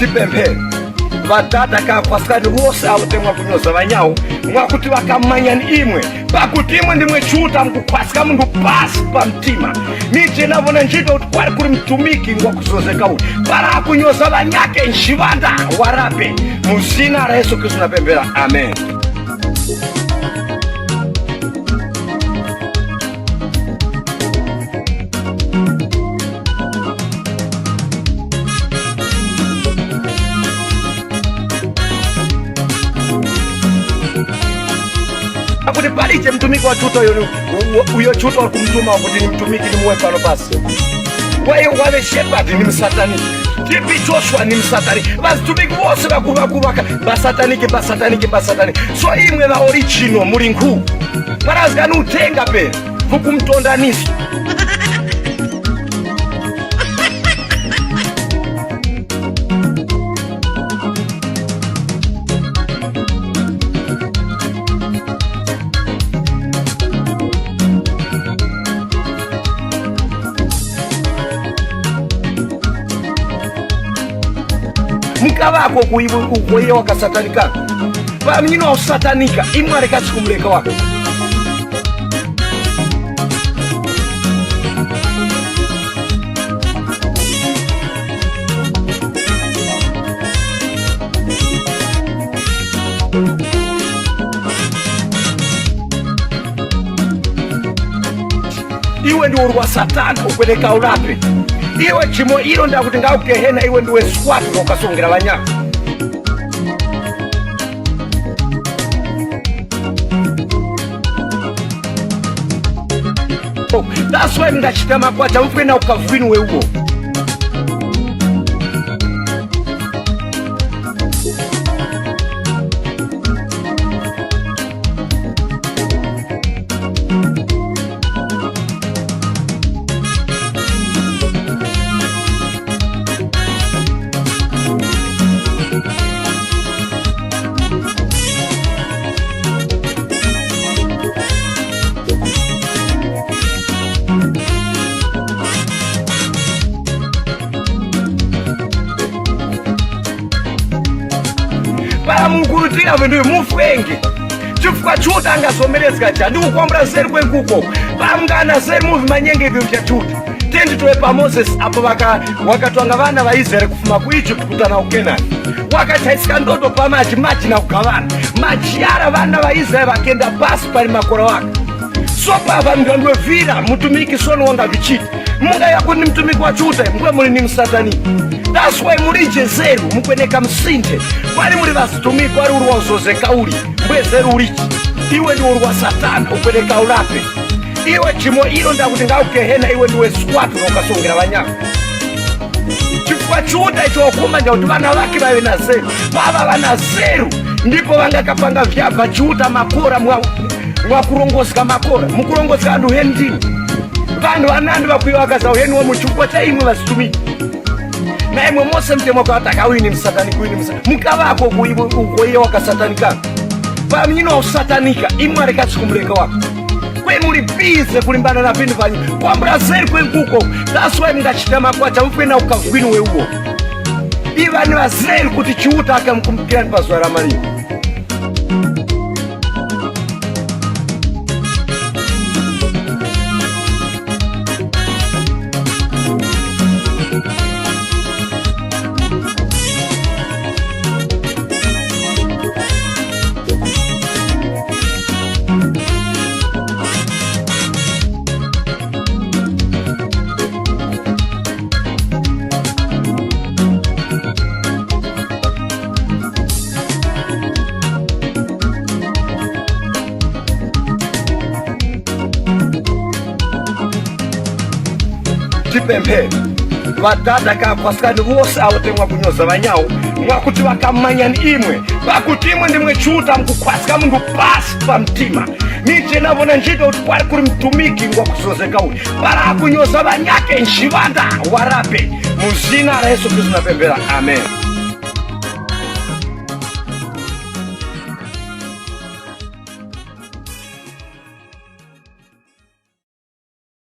Tipemphere. Vatata kakhwasikani vose avo temwa kunyoza vanyawo mwakuti vakamanyani imwe, pakuti imwe ndimwe Chuta mkukhwasika mundu pasi pa mtima. Nije navona ntchito kuti kwali kuli mtumiki ngwakuzozeka uyu para akunyoza vanyake nxivanda warape. Muzina la Yesu Kristu napembera, amen. Akuti paliche mtumiki wa Chuta uyo, uyo Chuta uri kumtuma kuti ni mtumiki nimuwe pano pasi waye wave shepherd ni msataniki. TB Joshua ni msataniki. Vazitumiki vose vakuru vakuru vaka basataniki, basataniki, basataniki. So imwe va original muri nkuu parazikani utenga pe vukumtondanisa. Mukavako kuiye wakasatanika vamnyino wausatanika imwe arekatsi kumuleka wako. Iwe ndiwe uri wa Satana, upeleka ulape. Iwe chimo ilo ndakuti ngaukehena. Iwe ndiwe swatu ukasongera vanyako. Oh, that's why mngachita makwacha mfwena ukavwinwe uwo. Paramukurutira vindu mufwenge chifukwa Chuta angasomerezeka cha ndikukwambura seri kwenkuko pamungana seri muvi manyenge ibyo vya Chuta. Tenditowe pa Moses apo wakatwanga vana va Israeli kufuma ku Egypt kutana ku Kenani, wakachaisika ndodo pa maji, maji na kugavana maji yara. Vana va Israeli vakenda pasi pali makora waka. So pava mngandwevira mutumiki sono wanga vichiti munga yako ni mtumiki wa Chuta, mbwe muli ni msatani. That's why mulije zeru mukweneka msinthe kwali muli vasitumiki wali uri wazozeka uli mbwe zeru ulichi. Iwe ndiwe uri wa Satana, upeleka ulape. Iwe chimo ilo ndakuti ngaukehena. Iwe ndiwe swatu ukasongera vanyako chifukwa Chuta icho wakumanja kuti vana vake vave na zeru. Vava vana zeru ndipo vangakapanga vyabva Chuta makora mwakurongozeka makora mukurongozeka andu hendini vanhu vanandi vakuiwakaza uheni wa muchifukwa cha imwe vasitumiki na imwe mose mtemo kawataka uyu ni msataniki, uyu ni msataniki. Mukavako ukoiye wakasatanika pamnyino wausatanika imwe arekatsi kumuleka wako kwe muli busy kulimbana na vindu vanyu kwambura zeri kwenkuko. That's why mungachita makwacha mfwena ukavwinwe uwo. Ivani vazeri kuti Chiuta akamkumbukirani pazuva ramariro. Tipemphere. Vatata kakhwasikani vose avo temwa kunyoza vanyawo mwakuti vakamanyani imwe, pakuti imwe ndimwe Chuta mkukhwasika mundu pasi pa mtima. Nije navona ntchito kuti kwali kuli mtumiki ngwakuzozeka uyu para akunyoza vanyake nxivanda warape. Muzina la Yesu Kristu napembera, amen.